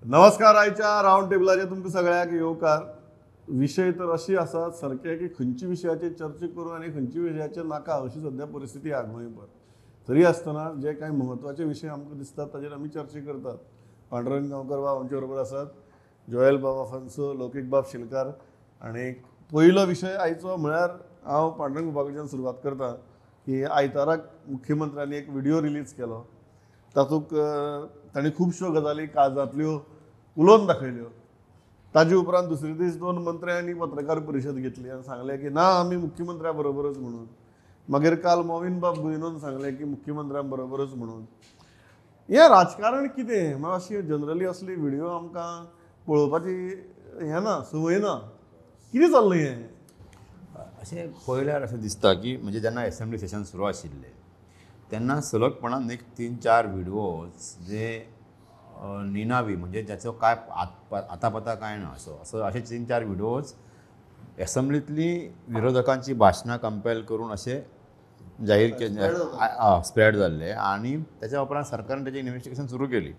नमस्कार. आयच्या रावंड टेबलाचेर तुमकां सगळ्यांक येवकार. विशय तर अशी आसात सारके की खंयच्या विशयाचेर चर्चा करूं आनी खंयच्या विशयाचेर नाका अशी सद्या परिस्थिती आहा गोंयभर. तरी आसतना जे कांय म्हत्वाचे विशय आमकां दिसतात ताजेर आमी चर्चा करतात. पांडुरंग गांवकर बाब आमचे बरोबर आसात, जोएल बाब आफान्सो, लौकीक बाब शिलकार. आनी पयलो विशय आयचो म्हळ्यार हांव पांडुरंग बाबा कडच्यान सुरवात करता की आयताराक मुख्यमंत्र्यांनी एक व्हिडियो रिलीज केलो. तातूंत तांणी खुबश्यो गजाली काळजांतल्यो उलोवन दाखयल्यो. ताजे उपरांत दुसरे दीस दोन मंत्र्यांनी पत्रकार परिशद घेतली आनी सांगलें की ना, आमी मुख्यमंत्र्या बरोबरच म्हणून. मागीर काल मोविन बाब गुदिन्होन सांगलें की मुख्यमंत्र्यां बरोबरच म्हणून. हें राजकारण कितें? म्हाका अशी जनरली असली व्हिडियो आमकां पळोवपाची हें ना, संवय ना. कितें चल्लां हें? अशें पळयल्यार अशें दिसता की म्हणजे जेन्ना एसेंब्ली सेशन सुरू आशिल्लें तेन्ना सलगपणान एक 3-4 व्हिडियोज जे निनावी म्हणजे ज्याचो काय आता पता काय ना असो असो असे 3-4 व्हिडियोज एसेंब्लीतली विरोधकांची भाशणां कंपेल करून अशे जाहीर केले, स्प्रेड जाल्ले. आनी त्याच्या उपरांत सरकारान तेजें इन्वेस्टिगेशन सुरू केली.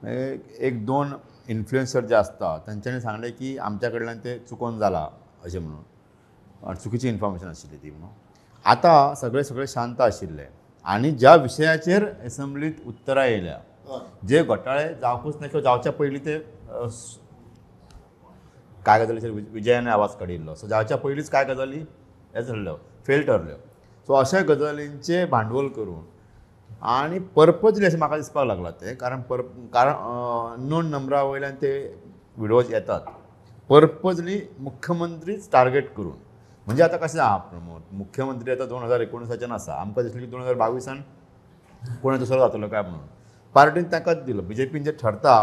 1-2 इन्फ्लुएन्सर जे आसता तांच्यांनी सांगलें की आमच्या कडल्यान ते चुकोन जाला अशें म्हणून, चुकीची इन्फॉर्मेशन आशिल्ली ती म्हणून. आतां सगळे सगळे शांत आशिल्ले आनी ज्या विशयाचेर एसेंब्लीत उत्तरां येयल्या, जे घोटाळे जावपूच ना किंवा जावच्या पयलीं ते काय गजालीचेर विजयान आवाज काडिल्लो, सो जावच्या पयलींच काय गजाली हे जाल्ल्यो, फेल ठरल्यो. सो अशा गजालींचें भांडवल करून आनी पर्पजली अशें म्हाका दिसपाक लागलां तें, कारण कारण नोन नंबरा वयल्यान ते व्हिडियोज येतात पर्पजली मुख्यमंत्रीच टार्गेट करून. म्हणजे आतां कशें आहा प्रमोद, मुख्यमंत्री आतां 2019 आसा, आमकां दिसलें की 2022 कोण दुसरो जातलो काय म्हणून पार्टीन तांकांच दिलो. बीजेपीन जें ठरता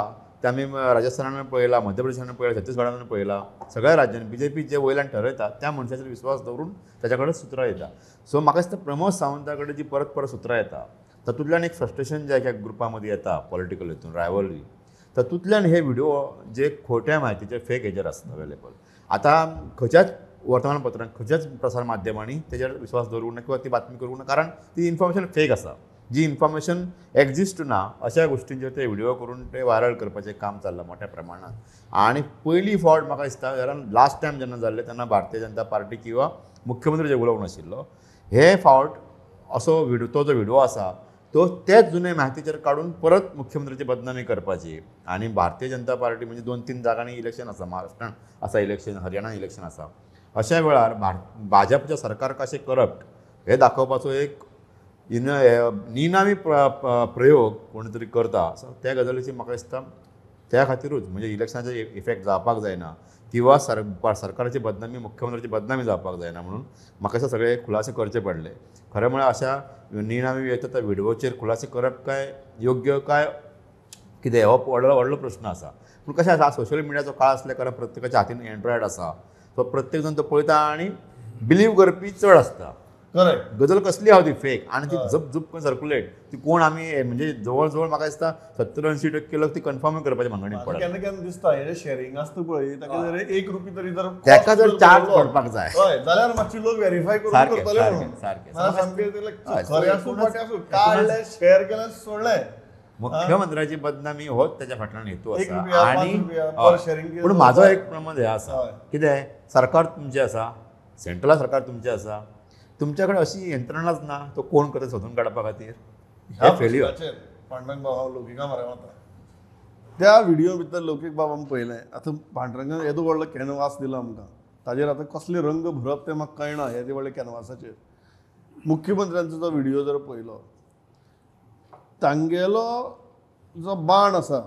तें आमी राजस्थानान पळयलां, मध्य प्रदेशान पळयलां, छत्तीसगडान पळयलां, सगळ्या राज्यांनी बीजेपी जे वयल्यान ठरयता त्या मनशाचेर विस्वास दवरून ताच्या कडेन सुत्रां येता. सो म्हाका दिसता प्रमोद सावंता कडेन जी परत परत सुत्रां येता तातूंतल्यान एक फ्रस्ट्रेशन जें एका ग्रुपा मदीं येता, पॉलिटिकल हितून रायवलरी, तातूंतल्यान हे व्हिडियो जे खोट्या म्हायतीचे फेक हेजेर आसता अवेलेबल. आतां खंयच्याच वर्तमानपत्रांत, खंयच्याच प्रसार माध्यमांनी तेजेर विस्वास दवरूंक ना किंवा ती बातमी करूंक ना, कारण ती इन्फॉर्मेशन फेक आसा. जी इन्फॉर्मेशन एक्झिस्ट ना अशा गोष्टींचेर ते व्हिडिओ करून ते व्हायरल करपाचें काम चल्लां मोठ्या प्रमाणांत. आनी पयली फावट म्हाका दिसता, कारण लास्ट टायम जेन्ना जाल्लें तेन्ना भारतीय जनता पार्टी किंवा मुख्यमंत्री जे उलोवंक नाशिल्लो, हे फावट असो व्हिडियो, तो जो व्हिडिओ आसा तो तेच जुने म्हायतीचेर काडून परत मुख्यमंत्र्याची बदनामी करपाची. आनी भारतीय जनता पार्टी म्हणजे 2-3 जागांनी इलेक्शन आसा, महाराष्ट्रान आसा इलेक्शन, हरियाणान इलेक्शन आसा. अशा वेळार भाजपचें सरकार कशें करप्ट हें दाखोवपाचो एक निनामी प्रयोग कोण तरी करता. सो त्या गजालीची म्हाका दिसता त्या खातीरूच म्हणजे इलेक्शनाचो इफेक्ट जावपाक जायना किंवा सरकाराची बदनामी, मुख्यमंत्र्याची बदनामी जावपाक जायना म्हणून म्हाका दिसता सगळे खुलासे करचे पडले. खरें म्हळ्यार अशा निनामी येता त्या व्हिडियोचेर खुलासे करप काय योग्य काय कितें हो व्हडलो व्हडलो प्रश्न आसा. पूण कशें आसा, सोशल मिडियाचो काळ आसल्या कारण प्रत्येकाच्या हातीन एन्ड्रॉयड आसा, सो प्रत्येक जण तो पळयता आनी बिलीव करपी चड आसता. करेक्ट, गजल कसली आहा ती फेक आनी ती झप झप करून सर्कुलेट, ती कोण आमी म्हणजे जवळ जवळ म्हाका दिसता 70-80% लोक ती कन्फर्म करपाची भानगडीन पडटा. केन्ना केन्ना दिसता हे शेअरिंग आसता पळय, ताका जर 1 रुपया तरी जर ताका जर चार्ज पडपाक जाय, हय, जाल्यार मातशी लोक व्हेरीफाय करून करतले. सारकें खरें आसूं फटें आसूं, काडलें शेअर केलें सोडलें. मुख्यमंत्र्याची बदनामी होच त्याच्या फाटल्यान हेतू आसा. आनी पूण म्हाजो एक प्रमोद हें आसा, कितें सरकार तुमचें आसा, सेंट्रल सरकार तुमचें आसा, तुमच्या कडेन अशी यंत्रणाच ना तो कोण करता सोदून काडपा खातीर. हे फेल्युअर पांडुरंग बाबा हांव लौकिका मरे वता त्या व्हिडियो भितर लौकीक बाबा आमी पळयलें. आतां पांडुरंगान येदो व्हडलो कॅनवास दिलो आमकां, ताजेर आतां कसले रंग भरप तें म्हाका कळना. येदे व्हडले कॅनवासाचेर मुख्यमंत्र्यांचो जो व्हिडियो जर पळयलो, तांगेलो जो बाण आसा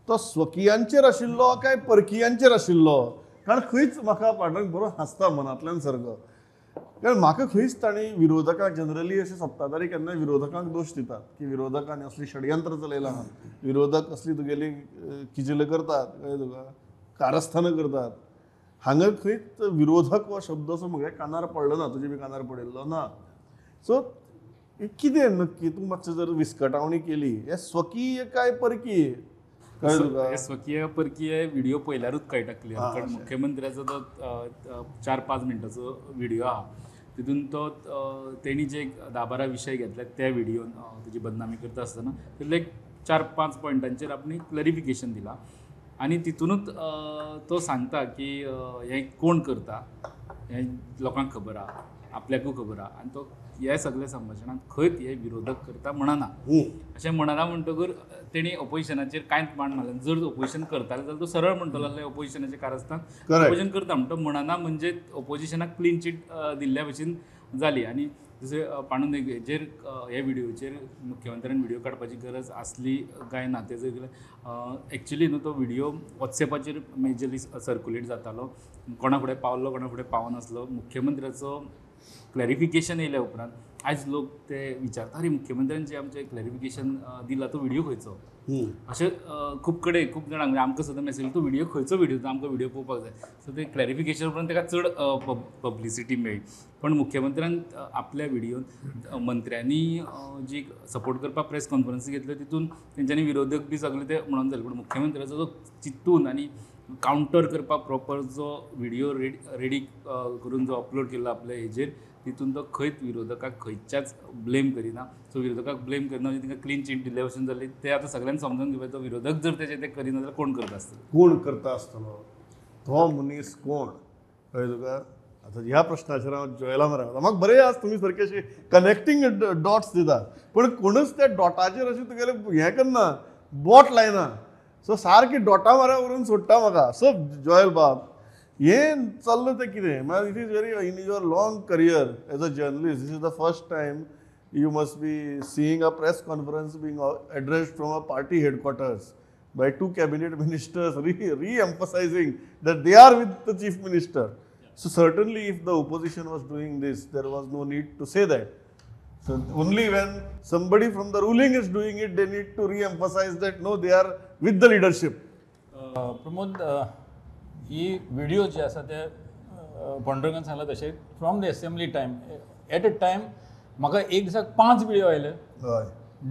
तो स्वकीयांचेर आशिल्लो काय परकीयांचेर आशिल्लो, कारण खंयच म्हाका पांडुरंग बरो हांसता मनांतल्यान सारको, कारण म्हाका खंयच तांणी विरोधकांक जनरली अशे सत्ताधारी केन्नाय विरोधकांक दोश दितात की विरोधकांनी असली षडयंत्र चलयलां, विरोधक असली तुगेली किजिलां करतात, कळ्ळें तुका, कारस्थानां करतात. हांगा खंयच विरोधक हो शब्द असो म्हज्या कानार पडलो ना, तुजे बी कानार पडिल्लो ना. सो कितें नक्की तूं मातशें जर विस्कटावणी केली, हे स्वकीय काय परकीय? स्वकीय परकीय व्हिडिओ पळयल्यारूच कळटा क्लियर. कारण मुख्यमंत्र्याचो तो 4-5 मिनटाचो व्हिडिओ आहा, तितून तो तेणी जे 10-12 विशय घेतले त्या व्हिडियोन तुजी बदनामी करता आसतना तितले एक 4-5 पॉयंटांचेर आपणे क्लॅरिफिकेशन दिलां आनी तितूनच तो सांगता की हें कोण करता हें लोकांक खबर आहा, आपल्याकूय खबर आहा आनी तो हे सगळे संभाशणांत खंयच हे विरोधक करता म्हणना. अशें म्हणना म्हणटकूच तेणी ओपोजिशनाचेर कांयच मांड मारलें. जर ओपोजिशन करताले जाल्यार तो सरळ म्हणटलो जाल्यार ओपोजिशनाचें कारस्थान ओपोजिशन करता म्हणटा म्हणना, म्हणजे ओपोजिशनाक क्लीन चीट दिल्ल्या भशेन जाली. आनी जशें पांडू हेजेर हे व्हिडियोचेर मुख्यमंत्र्यान व्हिडियो काडपाची गरज आसली काय ना तेजो एक्चुली न्हू तो व्हिडियो वॉट्सएपाचेर मेजरली सर्कुलेट जातालो, कोणा फुडें पावलो कोणा फुडें पावनासलो. मुख्यमंत्र्याचो क्लॅरिफिकेशन येयल्या उपरांत आयज लोक ते विचारता अरे मुख्यमंत्र्यान जे आमचें क्लॅरिफिकेशन दिलां तो व्हिडियो खंयचो, अशें खूब कडेन खूब जाणांक म्हणजे आमकां सुद्दां मॅसेज तो व्हिडियो खंयचो व्हिडियो तो आमकां व्हिडियो पळोवपाक जाय. सो ते क्लॅरिफिकेशन उपरांत ताका चड पब्लिसिटी मेळ्ळी. पण मुख्यमंत्र्यान आपल्या व्हिडियोन मंत्र्यांनी जी सपोर्ट करपाक प्रेस कॉन्फरन्स घेतल्यो तितून तेंच्यांनी विरोधक बी सगळे ते म्हणून जाले, पूण मुख्यमंत्र्याचो जो चिंतून आनी कावंटर करपाक प्रॉपर जो व्हिडियो रेडी करून जो अपलोड केला आपल्या हेजेर तितून तो खंयच विरोधकाक खंयच्याच ब्लेम करिना. सो विरोधकाक ब्लेम करिना म्हणजे तांकां क्लीन चीट दिल्ल्या भशेन जाली. ते आतां सगळ्यांक समजून घेवपाक तो विरोधक जर तेजे ते करिना जाल्यार कोण करता आसतलो, कोण करता आसतलो, तो मनीस कोण कळ्ळें तुका. आतां ह्या प्रश्नाचेर हांव जोयला मरे म्हाका बरें आज तुमी सारके अशें कनेक्टींग डॉट्स दितात, पूण कोणूच त्या डॉटाचेर अशें तुगेलें हें करना, बोट लायना. सो सारकी डॉटा मारा व्हरून सोडटा म्हाका. सो जोयल बाब हें चल्लां तें कितें म्हळ्यार it is very in your long career as a journalist this is the first time you must be seeing a press conference being addressed from a party headquarters by 2 cabinet ministers re-emphasizing that they are with the chief minister. So certainly if the opposition was doing this, there was no need to say that. So only when somebody from the ruling is doing it, they need to re-emphasize that no, they are with the leadership. Pramod, he video जे आसा ते पांडुरंगान सांगला तशें from the assembly time at a time म्हाका एक दिसाक 5 video आयले,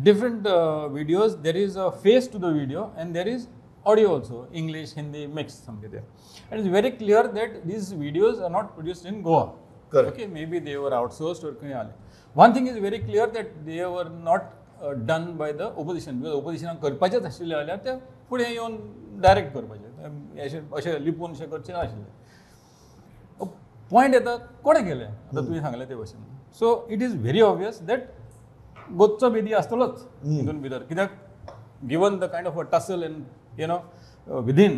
different videos. There is a face to the video and there is audio also, English Hindi mix सामकें तें. And it's very clear that these videos are not produced in Goa. Okay, maybe they were outsourced or खंय आले. One thing is very clear that they were not done by the opposition, because ओपोजिशनाक करपाचेच आशिल्लें जाल्यार ते फुडें येवन direct करपाचें, अशें अशें लिपून अशें करचें नाशिल्लें. पॉयंट येता कोणें केलें आतां तुवें सांगलें ते भशेन. So it is very obvious that गोदचो Bedi आसतलोच हितून भितर, कित्याक given the kind of a tussle and you know within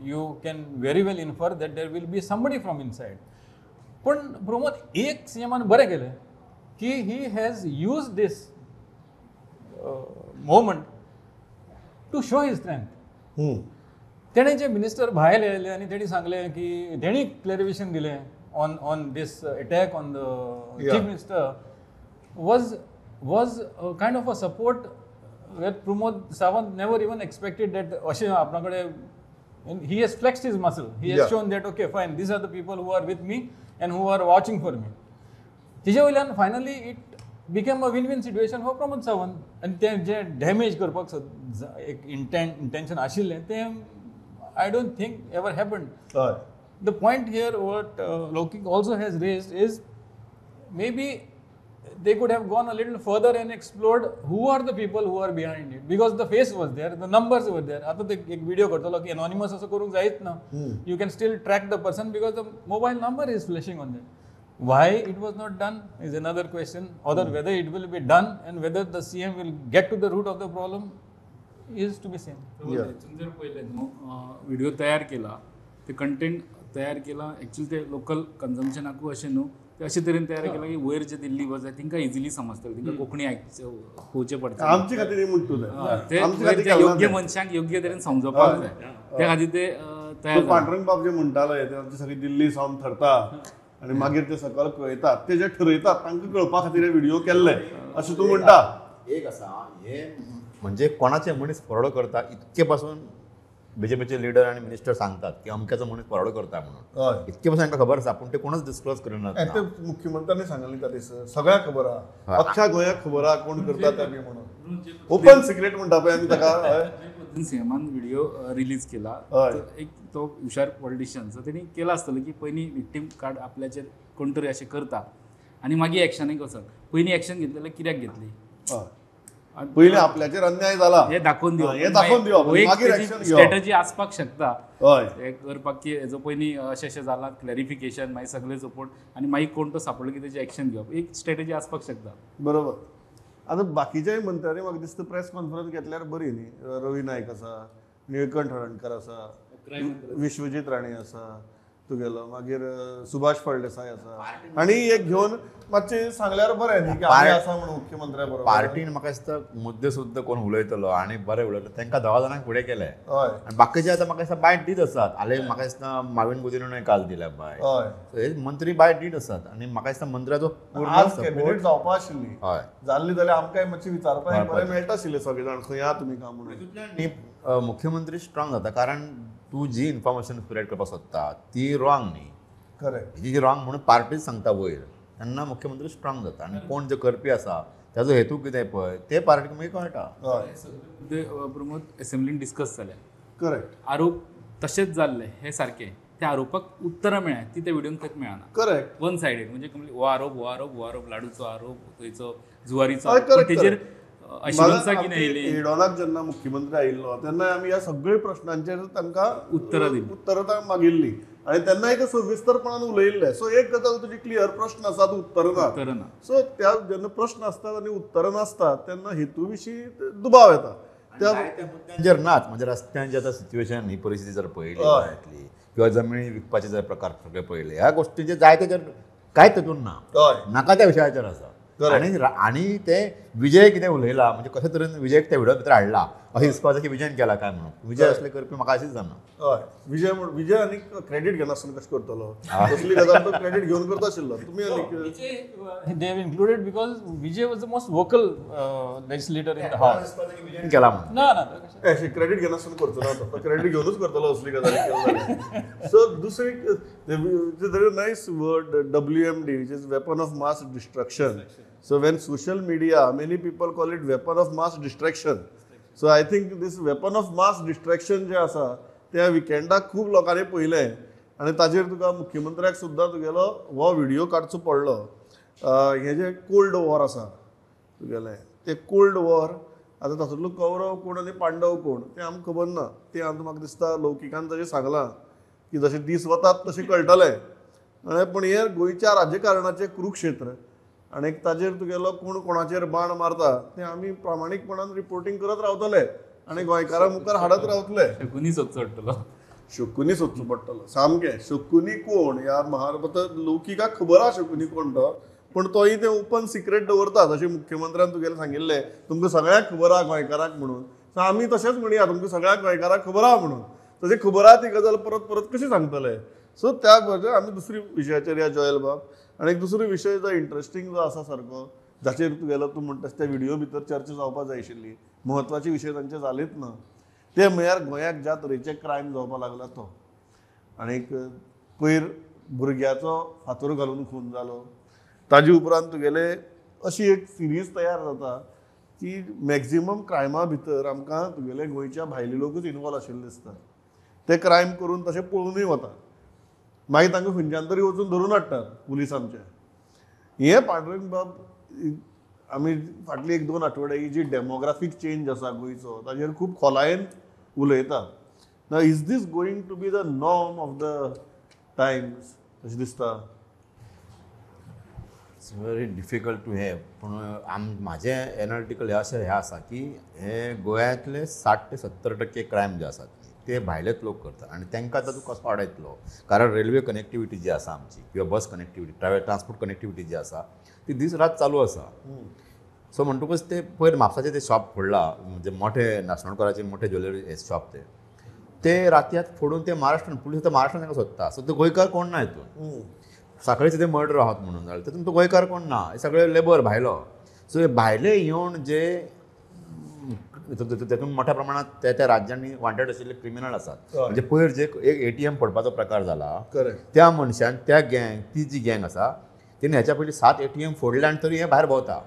you can very well infer that there will be somebody from inside. पूण प्रमोद एक सीएमान बरें केलें की he has use this moment to show his strength. तेणें जे minister भायर आयले आनी तेणी सांगलें की तेणी क्लॅरिफिकेशन दिलें on this attack on the chief minister was kind of a support where Pramod Sawant never even expected that अशें आपणा कडेन. He has flexed his muscle. He has shown that okay fine, these are the people who are with me and who are watching for me. तेजे वयल्यान finally it became a win-win situation for Pramod Sawant. आनी तें जें damage करपाक एक intention आशिल्लें तें I don't think ever happened. The point here what Loukik also has raised is maybe they could have gone a little further and explored who are the people who are behind it, because the face was there, the numbers were there. आता ते एक video करतलो की anonymous असो करूंक जायच ना, you can still track the person because the mobile number is flashing on that. Why it was not done is another question, or whether it will be done and whether the CM will get to the root of the problem is to be seen. हितून जर पळयलें न्हू video तयार केला, ते content तयार केला actually ते लोकल कन्जम्पशनाकूय अशें न्हू ते अशे तरेन तयार केला की वयर जे दिल्ली वच तांकां इजिली समजतलें, तांकां कोंकणी पळोवचें पडटा. आमचे खातीर म्हणटा ते योग्य मनशांक योग्य तरेन समजोवपाक जाय, त्या खातीर ते तयार. पांडुरंग बाब जे म्हणटाले ते आमची सगळी दिल्ली सावन थरता आनी मागीर ते सकयल कळयतात, ते जे ठरयतात तांकां कळपा खातीर व्हिडिओ केल्ले अशें तूं म्हणटा. एक आसा हे म्हणजे कोणाचे मनीस फॉरवर्ड करता इतके पासून बीजेपीचे लिडर आनी मिनिस्टर सांगतात की अमक्याचो मनीस फॉरवर्ड करता म्हणून, इतके पासून तांकां खबर आसा, पूण ते कोणच डिस्क्लोज करिनात. ते मुख्यमंत्र्यांनी सांगलें त्या दीस सगळ्यांक खबर आहा, अख्ख्या गोंयाक खबर आहा कोण करता ते बी म्हणून. ओपन सिक्रेट म्हणटा पळय आमी ताका. सीएमान व्हिडिओ रिलीज केला, एक तो हुशार पॉलिटिशियन, सो तेणी केला आसतलो की पयलीं विक्टीम कार्ड आपल्याचेर कोण तरी अशें करता आनी मागीर एक्शनाक वचत. पयलीं एक्शन घेतलें जाल्यार कित्याक घेतली? पयलीं आपल्याचेर अन्याय जाला हे दाखोवन दिवप, हे दाखोवन दिवप, मागीर एक्शन घेवप, स्ट्रेटजी आसपाक शकता. हय, हे करपाक की हेजो पयलीं अशें अशें जालां क्लॅरिफिकेशन, मागीर सगळे सपोर्ट आनी मागीर कोण तो सापडलो की तेजें एक्शन घेवप, एक स्ट्रेटजी आसपाक शकता. बरोबर. आतां बाकीच्याय मंत्र्यांनी म्हाका दिसता प्रेस कॉन्फरन्स घेतल्यार बरी न्ही. रवी नायक आसा, निळकंठ हळर्णकर आसा, विश्वजीत राणे आसा तुगेलो, मागीर सुभाष फळदेसाय आसा, आनी एक घेवन मातशें सांगल्यार बरें न्ही की आमी आसा म्हणून मुख्यमंत्र्या बरोबर. पार्टीन म्हाका दिसता मुद्दे सुद्दां कोण उलयतलो आनी बरें उलयतलो तांकां 10 जाणांक फुडें केले. हय, आनी बाकीचे आतां म्हाका दिसता बायट दीत आसात. आले म्हाका दिसता माविन गुदिन्होय काल दिल्या बायट. हय, हे मंत्री बायट दीत आसात आनी म्हाका दिसता मंत्र्याचो पूर्ण कॅबिनेट जावपा आशिल्ली. हय, जाल्ली जाल्यार आमकांय मातशें विचारपाक बरें मेळटा आशिल्लें सगळे जाण खंय आहा तुमी काय म्हणून. न्ही मुख्यमंत्री स्ट्रॉंग जाता, कारण तूं जी इन्फॉर्मेशन स्प्रेड करपाक सोदता ती रॉंग न्ही. करेक्ट, ही जी रॉंग म्हणून पार्टीच सांगता वयर, तेन्ना मुख्यमंत्री स्ट्रॉंग जाता आनी कोण जे करपी आसा ताजो हेतू कितें पळय ते पार्टीक मागीर कळटा. हय, प्रमोद एसेंब्लीन डिस्कस जाले. करेक्ट, आरोप तशेंच जाल्ले हे सारके, त्या आरोपाक उत्तरां मेळ्ळ्या ती त्या व्हिडियोन खंयच मेळना. करेक्ट, वन सायडेड म्हणजे हो आरोप, हो आरोप, हो आरोप, लाडूचो आरोप, थंयचो जुवारीचो, तेजेर एडोनाक जेन्ना मुख्यमंत्री आयिल्लो तेन्ना आमी ह्या सगळे प्रश्नांचेर तांकां उत्तरां दिली, उत्तरां मागिल्ली आनी तेन्नाय ते सविस्तरपणान उलयिल्ले. सो एक गजाल तुजी क्लियर, प्रश्न आसा उत्तर ना. सो त्या जेन्ना प्रश्न आसतात आनी उत्तरां नासतात तेन्ना हेतू विशीं दुबाव येता. त्या मुद्द्यांचेर नाच, म्हणजे रस्त्यांची आतां सिच्युएशन ही परिस्थिती जर पळयली गोंयांतली, किंवा जमिनी विकपाचे जर प्रकार सगळे पळयले, ह्या गोश्टींचे जायते जर कांय तेतून ना, नाका त्या विशयाचेर आसा. आनी आनी ते विजय कितें उलयला म्हणजे कशे तरेन विजयक त्या व्हिडियो भितर हाडला अशें दिसपाचें की विजयन केला काय म्हणून. विजय असले करपी म्हाका अशेंच जाणा. हय, विजय विजय आनी क्रेडीट घेनासतना कशें करतलो, कसली गजाल तो क्रेडीट घेवन करता आशिल्लो. तुमी आनी they have included because Vijay was the most vocal legislator in the house. Vijayan केला म्हणून ना ना अशें क्रेडीट घेनासतना करचो ना, तो क्रेडीट घेवनूच करतलो असली गजाल. सो दुसरी nice word WMD, which is weapon of mass destruction. So when social media, many people call it weapon of mass distraction. So I think this weapon of mass distraction जे आसा त्या विकेंडाक खूब लोकांनी पळयलें आनी ताजेर तुका मुख्यमंत्र्याक सुद्दां तुगेलो हो व्हिडियो काडचो पडलो. हे जे कोल्ड वॉर आसा तुगेलें, ते कोल्ड वॉर आतां तातूंतलो कौरव कोण आनी पांडव कोण तें आमकां खबर ना. तें आतां म्हाका दिसता लौकिकान तशें सांगलां की जशे दीस वतात तशें कळटलें, पूण हें गोंयच्या राजकारणाचें कुरुक्षेत्र आनी ताजेर तुगेलो कोण कोणाचेर बाण मारता तें आमी प्रामाणीकपणान रिपोर्टींग करत रावतले आनी गोंयकारां मुखार हाडत रावतले. शकुनी सोदचो पडटलो, शकुनी सोदचो पडटलो सामकें. शकुनी कोण ह्या महाभारत लौकिकाक खबर आसा शकुनी कोण तो, पूण तोय तें ओपन सिक्रेट दवरता. जशें मुख्यमंत्र्यान तुगेलें सांगिल्लें तुमकां सगळ्यांक खबर आहा गोंयकारांक म्हणून, सो आमी तशेंच म्हणया तुमकां सगळ्यांक गोंयकारांक खबर आहा म्हणून. तशें खबर आहा ती गजाल परत परत कशी सांगतले. सो त्या बरोबर आमी दुसरी विशयाचेर या जॉयल बाब. आनी एक दुसरो विशय जो इंट्रस्टींग जो आसा सारको जाचेर तुगेलो तूं म्हणटा त्या व्हिडियो भितर चर्चा जावपाक जाय आशिल्ली, म्हत्वाचे विशय तांचे जालेच ना, ते म्हळ्यार गोंयाक ज्या तरेचे क्रायम जावपाक लागला तो. आनीक पयर भुरग्याचो फातर घालून खून जालो, ताजे उपरांत तुगेले अशी एक सिरीज तयार जाता की मॅक्झिमम क्रायमा भितर आमकां तुगेले गोंयच्या भायले लोकूच इनवॉल्व आशिल्ले दिसता. ते क्रायम करून तशें पळोवनूय वता, मागीर तांकां खंयच्यान तरी वचून धरून हाडटात पुलीस आमचे. हें पांडुरंग बाब आमी फाटली एक दोन आठवडे ही जी डेमोग्राफीक चेंज आसा गोंयचो ताजेर खूब खोलायेन उलयता. ना is this going to be the norm of the times अशें दिसता? It's very difficult to have. पूण म्हाजें एनालिटिकल हें अशें हें आसा की हे गोंयांतले 60 ते 70% क्रायम जे आसात ते भायलेच लोक करतात आनी तांकां आतां तूं कसो आडायतलो, कारण रेल्वे कनेक्टिविटी जी आसा आमची किंवा बस कनेक्टिविटी, ट्रान्सपोर्ट कनेक्टिविटी जी आसा ती दीस रात चालू आसा. सो म्हणटकूच ते पयर म्हापसाचे ते शॉप फोडला, म्हणजे मोठे नासणकराचे मोठे ज्वेलरी शॉप, ते ते रातयात फोडून ते महाराष्ट्रान पुलीस आतां महाराष्ट्रान तांकां सोदता. सो ते गोंयकार कोण ना हितून, साखळीचे ते मर्डर आहात म्हणून जालें तितून तो गोंयकार कोण ना, हे सगळे लेबर भायलो. सो हे भायले येवन जे तेतून मोठ्या प्रमाणात त्या त्या राज्यांनी वांटेड आशिल्ले क्रिमिनल आसात. म्हणजे पयर जे एक ATM फोडपाचो प्रकार जाला त्या मनशान त्या गँग, ती जी गँग आसा तेणी ह्याच्या पयलीं 7 ATM फोडले आनी तरी हे भायर भोंवता.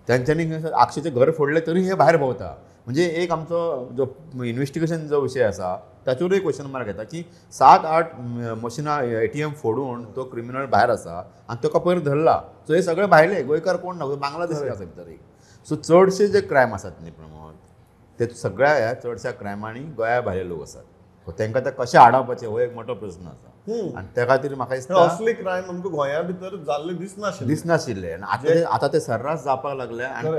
तांच्यांनी आक्षेचें घर फोडलें तरी हे भायर भोंवता. म्हणजे एक आमचो जो इन्वेस्टिगेशन जो विशय आसा ताचेरूय क्वेश्चन मार्क येता की 7-8 मशिनां ATM फोडून तो क्रिमिनल भायर आसा आनी ताका पयर धरला. सो हे सगळे भायले, गोंयकार कोण ना, बांगलादेशी आसा भितर एक. सो चडशे जे क्रायम आसात न्ही प्रमोद, ते सगळ्या ह्या चडश्या क्रायमांनी गोंया भायले लोक आसात. तांकां ते कशें आडावपाचें हो एक मोठो प्रस्न आसा. आनी त्या खातीर म्हाका दिसता असले क्रायम आमकां गोंया भितर जाल्ले दिसनाशिल्ले आनी आतां ते सर्रास जावपाक लागले. आनी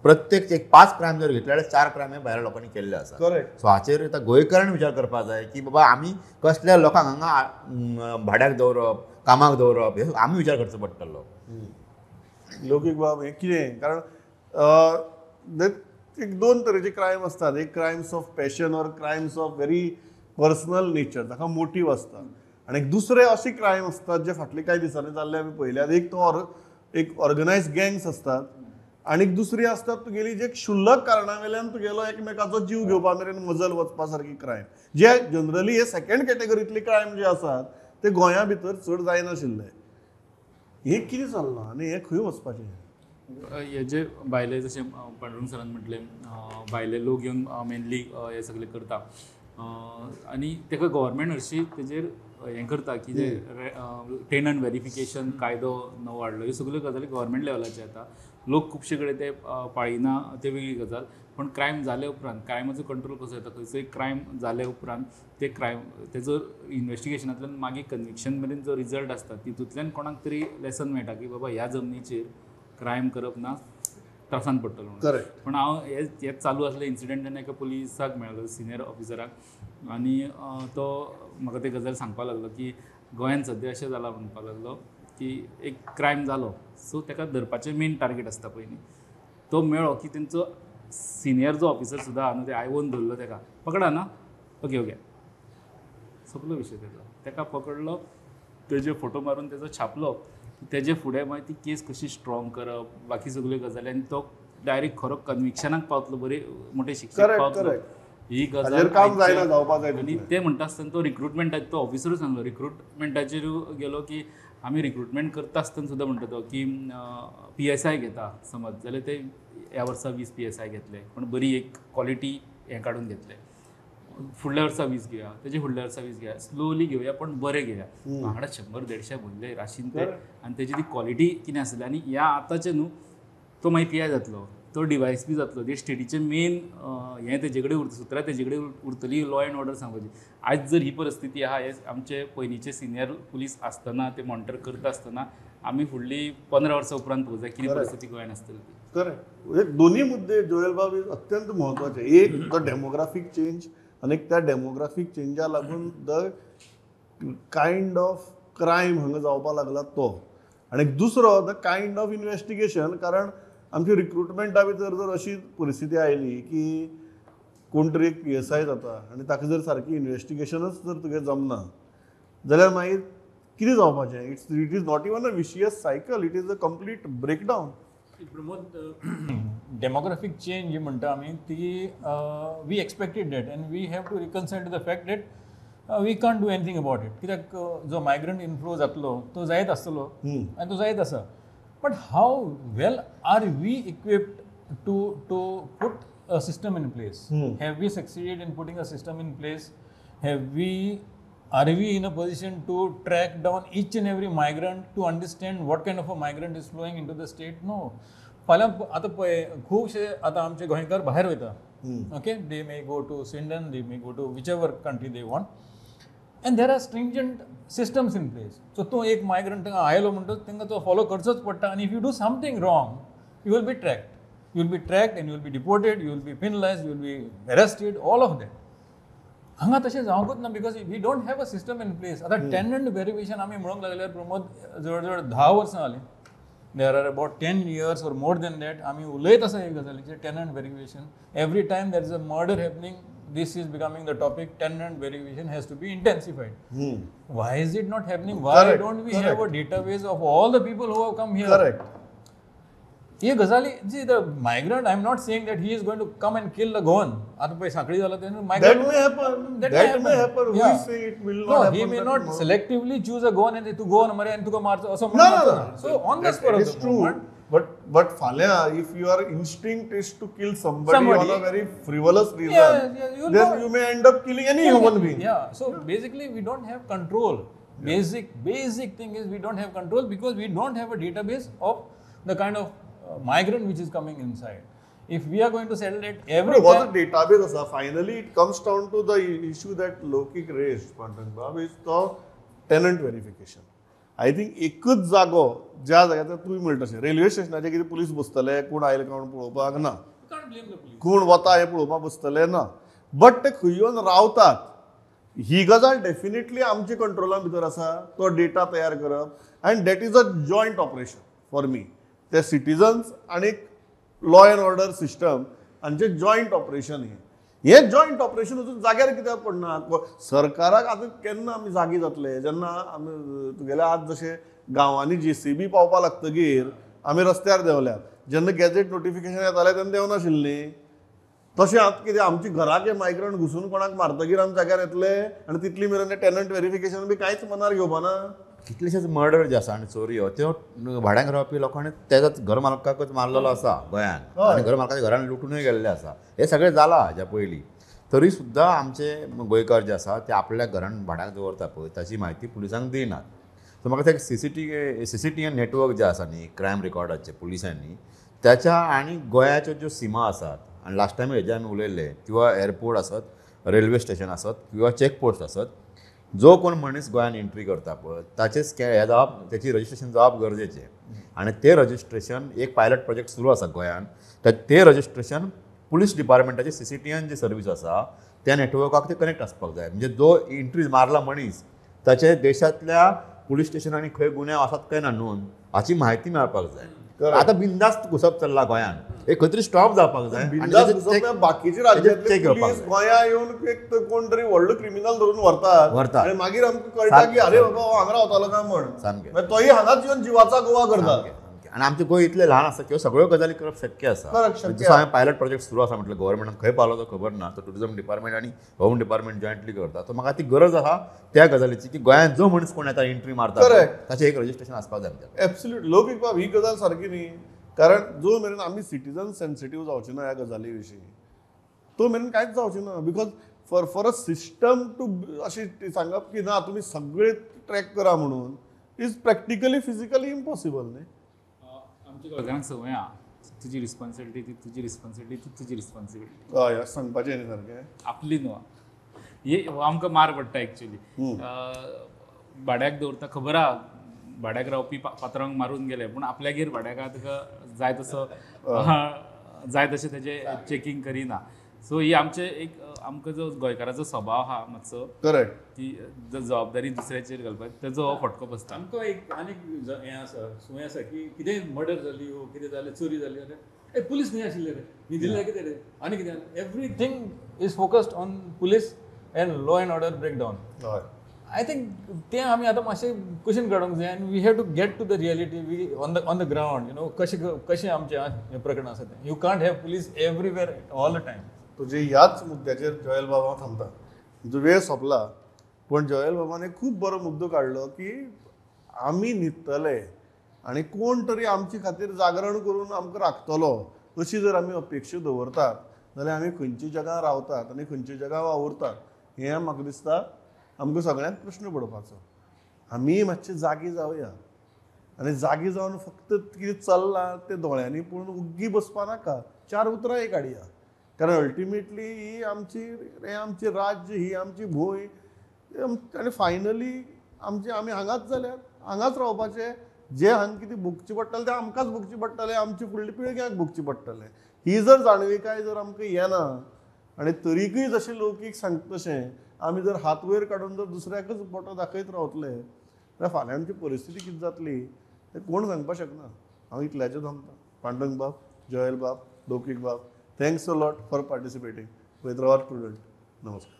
प्रत्येक एक 5 क्रायम जर घेतले जाल्यार 4 क्रायम हे भायल्या लोकांनी केल्ले आसा. करेक्ट. सो हाचेर आतां गोंयकारान विचार करपाक जाय की बाबा आमी कसल्या लोकांक हांगा भाड्याक दवरप, कामाक दवरप, हे आमी विचार करचो पडटलो. लोकीक बाब हें कितें, कारण एक 2 तरेचे क्रायम आसतात. एक crimes of passion or crimes of very personal nature, ताका मोटीव आसता. आनी एक दुसरे अशे क्रायम आसतात जे फाटले कांय दिसांनी जाल्ले आमी पळयल्यात. एक तो एक ऑर्गनायज गँग्स आसतात आनी दुसरी आसतात तुगेली जे क्षुल्लक कारणा वेल्यान तुगेलो एकमेकाचो जीव घेवपा मेरेन मजल वचपा सारकी क्रायम, जे जनरली हे सेकंड कॅटेगरीतले क्रायम जे आसात ते गोंया भितर चड जायनाशिल्ले. हे कितें चल्लां आनी हें खंय वचपाचें? हे जे भायले, जशें पांडुरंग सरान म्हटलें, भायले लोक येवन मेनली हे सगळे करता आनी ताका गव्हर्मेंट हरशीं तेजेर हें करता की जे टेनंट वेरिफिकेशन कायदो नवो हाडलो, ह्यो सगळ्यो गजाली गव्हर्मेंट लेवलाचेर येता. लोक खुबशे कडेन ते पाळिना, ते वेगळी गजाल. पण क्रायम जाले उपरांत क्रायमाचो कंट्रोल कसो येता, खंयचोय क्रायम जाले उपरांत ते क्रायम तेजो इन्वेस्टिगेशनांतल्यान मागीर कन्विक्शन मेरेन जो रिजल्ट आसता तितूंतल्यान कोणाक तरी लेसन मेळटा की बाबा ह्या जमनीचेर क्रायम करप ना, त्रासान पडटलो म्हणून. करेक्ट. पण हांव हे चालू आसले इन्सिडंट जेन्ना एका पुलिसाक मेळ्ळो, सिनियर ऑफिसराक, आनी तो म्हाका ते गजाल सांगपाक लागलो की गोंयांत सद्या अशें जालां म्हणपाक लागलो की एक क्रायम जालो, सो ताका धरपाचें मेन टार्गेट आसता पयलीं. तो मेळ्ळो की तेंचो सिनियर जो ऑफिसर सुद्दां आहा न्हू, ते आयवोन धरलो ताका, पकडा ना, ओके ओके, सोंपलो विशय तेजो. ताका पकडलो, तेजे फोटो मारून तेजो छापलो, तेजे फुडें मागीर ती केस कशी स्ट्रॉंग करप, बाकी सगल्यो गजाली, आनी तो डायरेक्ट खरो कन्विक्शनाक पावतलो, बरे मोटे शिक्षक पावतलो, ही गजाल काम जायना जावपाक जाय. आनी ते म्हणटा आसतना तो रिक्रुटमेंटाचो तो ऑफिसरूय सांगलो, रिक्रुटमेंटाचेर गेलो की आमी रिक्रुटमेंट करता आसतना सुद्दां म्हणटा तो की PSI घेता समज जाल्यार ते ह्या वर्सा 20 PSI घेतले, पण बरी एक क्वॉलिटी हें काडून घेतले, फुडल्या वर्सा 20 घेवया, तेजे फुडल्या वर्सा 20 घेवया, स्लोली घेवया पण बरें घेवया. वांगडा 100-150 भरले राशीन ते, आनी तेजी ती क्वॉलिटी कितें आसली. आनी ह्या आतांचें न्हू तो मागीर PI जातलो, तो DYSP जातलो, ते स्टेटीचें मेन हें तेजे कडेन उरता, सुत्रां तेजे कडेन उरतली, लॉ एंड ऑर्डर सांगपाची. आयज जर ही परिस्थिती आहा, हे आमचे पयलींचे सिनियर पुलीस आसतना ते मॉनिटर करता आसतना आमी फुडली 15 वर्सां उपरांत पळोवंक जाय कितें परिस्थिती गोंयांत आसतली ती. करेक्ट. दोन्ही मुद्दे जोएल बाब अत्यंत म्हत्वाचे. एक the demographic change, आनी एक त्या डेमोग्राफीक चेंजा लागून the kind of crime हांगा जावपाक लागला तो, आनी दुसरो the kind of investigation. कारण आमची रिक्रुटमेंटा भितर जर अशी परिस्थिती आयली की कोण तरी एक PSI जाता आनी ताका जर सारकी इन्वेस्टिगेशनच जर तुगें जमना जाल्यार मागीर कितें जावपाचें? It is not even a vicious cycle, it is a complete breakdown. Pramod, demographic change जी म्हणटा आमी ती we expected that and we have to reconcile to the fact that we can't do anything about it. कित्याक जो migrant inflow जातलो तो जायत आसतलो आनी तो जायत आसा. But how well are we equipped to put a system in place? Have we succeeded in putting a system in place? Are we in a position to track down each and every migrant to understand what kind of a migrant is flowing into the state? No. फाल्यां आतां पळय खुबशे आतां आमचे गोंयकार भायर वयता, okay, they may go to Sweden, they may go to whichever country they want, and there are stringent systems in place. So तूं एक मायग्रंट आयलो म्हणटकच तांकां तो फॉलो करचोच पडटा, आनी if you do something wrong you will be tracked, you will be tracked and you will be deported, you will be penalised, you will be arrested, all of that. हांगा तशें जावंकूच ना, because we don't have a system in place. आतां tenant verification आमी म्हणूंक लागल्यार प्रमोद जवळ जवळ 10 वर्सां जालीं, there are about 10 years or more than that आमी उलयत आसा हे गजालीचेर. Tenant verification, every time there is a murder happening, this is becoming the topic. Tenant verification has to be intensified. Why is it not happening? Why Correct. Don't we Correct. have a database of all the people who have come here? Correct. ये गजाली, see the migrant, I am not saying that he is going to come and kill the Goan. आता पळय सांखळी जाला तेन्ना That may happen. That may happen. We say it will not happen. He may not tomorrow. selectively choose a Goan and तू Goan मरे आनी तुका मारचो असो No, म्हणून no, no. So on the spur of It is the true. moment. But फाल्यां if your instinct is to kill somebody on a very frivolous reason, you'll then go. you may end up killing any human being. Yeah. So basically we don't have control. Basic thing is we don't have control because we don't have a database of the kind of migrant which is coming inside. If we are going to settle it every time database आसा. Finally it comes down to the issue that Loukik raised Pandurang is तो tenant verification. I think एकच जागो ज्या जाग्यार तूं म्हणटा तशें railway स्टेशनाचेर कितें पुलीस बसतले, कोण आयले काय म्हणून पळोवपाक ना, कोण वता हें पळोवपाक बसतले ना, बट ते खंय येवन रावतात ही गजाल डेफिनेटली आमच्या कंट्रोला भितर आसा. तो डेटा तयार करप and that is a joint operation for me. ते सिटीजन्स आनी लॉ एंड ऑर्डर सिस्टम हांचें जॉयंट ऑपरेशन. हें हें जॉयंट ऑपरेशन वचून जाग्यार कित्याक पडना? सरकाराक आतां केन्ना आमी जागी जातले? जेन्ना आमी तुगेले आज जशें गांवांनी JCB पावपाक लागतगीर आमी रस्त्यार देंवल्यात, जेन्ना गॅझेट नोटिफिकेशन येतालें तेन्ना देंवनाशिल्लीं. तशें आतां कितें आमच्या घराक हे मायग्रंट घुसून कोणाक मारतगीर आमी जाग्यार येतले आनी तितली मेरेन टेनंट वेरिफिकेशन बी कांयच मनार घेवपा ना. कितलेशेच मर्डर जे आसा आनी चोरयो त्यो भाड्यांक रावपी लोकांनी तेजाच घर मालकाकच मारलेलो आसा गोंयान, आनी घर मालकाच्या घरान लुटूनय गेल्ले आसा. हें सगळें जालां हाज्या पयलीं. तरी सुद्दां आमचे गोंयकार जे आसा ते आपल्या घरान भाड्याक दवरता पळय ताची म्हायती पुलिसांक दिनात. सो म्हाका ते CCTV network जे आसा न्ही क्रायम रिकॉर्डाचे पुलिसांनी त्याच्या आनी गोंयाच्यो ज्यो सिमा आसात आनी लास्ट टायम हेजे आमी उलयल्ले किंवा एअरपोर्ट आसत, रेल्वे स्टेशन आसत किंवा चॅकपोस्ट आसत, जो कोण मनीस गोंयान एंट्री करता पळय ताचें हे जावप, तेची रजिस्ट्रेशन जावप गरजेचें. आनी तें रजिस्ट्रेशन एक पायलट प्रोजेक्ट सुरू आसा गोंयान, तें रजिस्ट्रेशन पुलीस डिपार्टमेंटाचे CCTN जी सर्वीस आसा त्या नेटवर्काक ते कनेक्ट आसपाक जाय. म्हणजे जो एंट्री मारला मनीस ताचे देशांतल्या पुलीस स्टेशनांनी खंय गुन्यांव आसात काय ना नोंद हाची म्हायती मेळपाक जाय. आतां बिंदास्त घुसप चल्ला गोंयान, एक खंय तरी स्टॉप जावपाक जाय. बिंदास्त बाकीचे राज्यांतले पुलीस गोंया येवन एक कोण तरी व्हडलो क्रिमिनल धरून व्हरतात आनी मागीर आमकां कळटा की अरे बाबा हो हांगा रावतालो काय म्हण, सामकें तोय हांगाच येवन जिवाचा गोवा करता. आनी आमचें गोंय इतलें ल्हान आसा की सगळ्यो गजाली करप शक्य आसा. जसो हांवें पायलट प्रोजेक्ट सुरू आसा म्हटलें गव्हर्मेंटान खंय पावलो तो खबर ना, तो टुरिजम डिपार्टमेंट आनी होम डिपार्टमेंट जॉयंटली करता. तो म्हाका ती गरज आसा त्या गजालीची की गोंयांत जो मनीस कोण येता एंट्री मारता ताचें एक रजिस्ट्रेशन आसपाक जाय आमच्या. एब्सोल्युट लौकीक बाब ही गजाल सारकी न्ही, कारण जो मेरेन आमी सिटीजन सेन्सिटीव जावचे ना ह्या गजाली विशीं तो मेरेन कांयच जावचें ना. Because for a system to अशें सांगप की ना तुमी सगळे ट्रॅक करा म्हणून is practically physically impossible न्ही. आमच्या गोंयकारांक संवय आहा, तुजी रिस्पॉन्सिबिलिटी ती तुजी रिस्पॉन्सिबिलिटी ती तुजी रिस्पॉन्सिबिलिटी. हय सांगपाचें न्ही सारकें आपली न्हू हे आमकां मार पडटा एक्चुली. भाड्याक दवरता खबर आहा भाड्याक रावपी पात्रांक मारून गेले, पूण आपल्यागेर भाड्याक आहा तुका जाय तसो जाय तशें तेजें चॅकींग करिना. सो ही आमचे एक आमकां जो गोंयकाराचो स्वभाव आहा मातसो करेक्ट की जबाबदारी दुसऱ्याचेर घालपाक तेजो हो फटको बसता. आमकां एक आनीक हें आसा संवय आसा की कितेंय मर्डर जाली वो कितें जालें चोरी जाली जाल्यार ए पुलीस खंय आशिल्ले रे, न्हिदिल्ले कितें रे आनी कितें जालें. Everything is focused on police and law and order breakdown. हय I think तें आमी आतां मातशें कुशीन काडूंक जाय आनी we have to get to the reality we on the ground you know कशें कशें आमचें हें प्रकरण आसा तें. You can't have police everywhere all the time. तुजे ह्याच मुद्द्याचेर जोएल बाबा थांबता, तुजो वेळ सोंपला, पूण जोएल बाबान एक खूब बरो मुद्दो काडलो की आमी न्हिदतले आनी कोण तरी आमचे खातीर जागरण करून आमकां राखतलो अशी जर आमी अपेक्षा दवरतात जाल्यार आमी खंयच्या जगां रावतात आनी खंयच्या जगां वावुरतात हें म्हाका दिसता आमकां सगळ्यांक प्रश्न पडपाचो. आमी मातशे जागी जावया आनी जागी जावन फक्त कितें चल्लां तें दोळ्यांनी पळोवन उग्गी बसपा नाका, चार उतरां एक हाडया. कारण अल्टिमेटली ही आमची हें आमचें राज्य, ही आमची भूंय आनी फायनली आमची आमी हांगाच जाल्यात, हांगाच रावपाचें. जें हांगा कितें भोगचें पडटलें तें आमकांच भोगचें पडटलें, आमची फुडली पिळग्यांक भोगचें पडटलें. ही जर जाणविकाय जर आमकां येना आनी तरीकय जशें लौकीक सांगता तशें आमी जर हात वयर काडून जर दुसऱ्याकच बोटो दाखयत रावतले जाल्यार फाल्यां आमची परिस्थिती कितें जातली तें कोण सांगपाक शकना. हांव इतल्याचेर थांबता. पांडुरंग बाब, जोएल बाब, लौकीक बाब, thanks a lot for participating with our student. नमस्कार.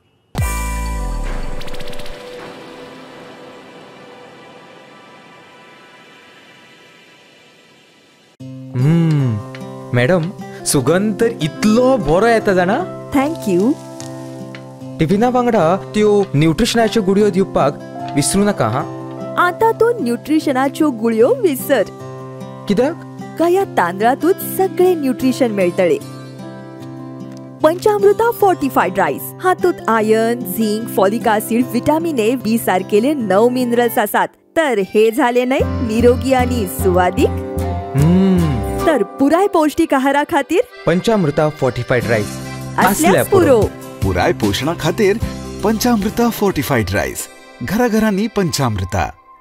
मॅडम, सुगंध तर इतलो बरो येता जाणा. Thank you. टिफिना वांगडा त्यो न्यूट्रिशनाच्यो गुळयो दिवपाक विसरू नाका. हा, आता तूं न्यूट्रिशनाच्यो गुळयो विसर. कित्याक? ह्या तांदळातूच सगळे न्यूट्रिशन मेळटले. पंचामृता फोर्टिफाईड राईस हातूंत iron, zinc, folic acid, vitamin A, B सारकेले 9 minerals आसात. तर हे झाले नाही निरोगी आणि सुवादीक. तर पुराय पौष्टिक आहारा खातीर पंचामृता फोर्टिफाईड राईस असल्यार पुरो. पुराय पोशणा खातीर पंचामृता फोर्टिफाईड राईस, घराघरांनी पंचामृता.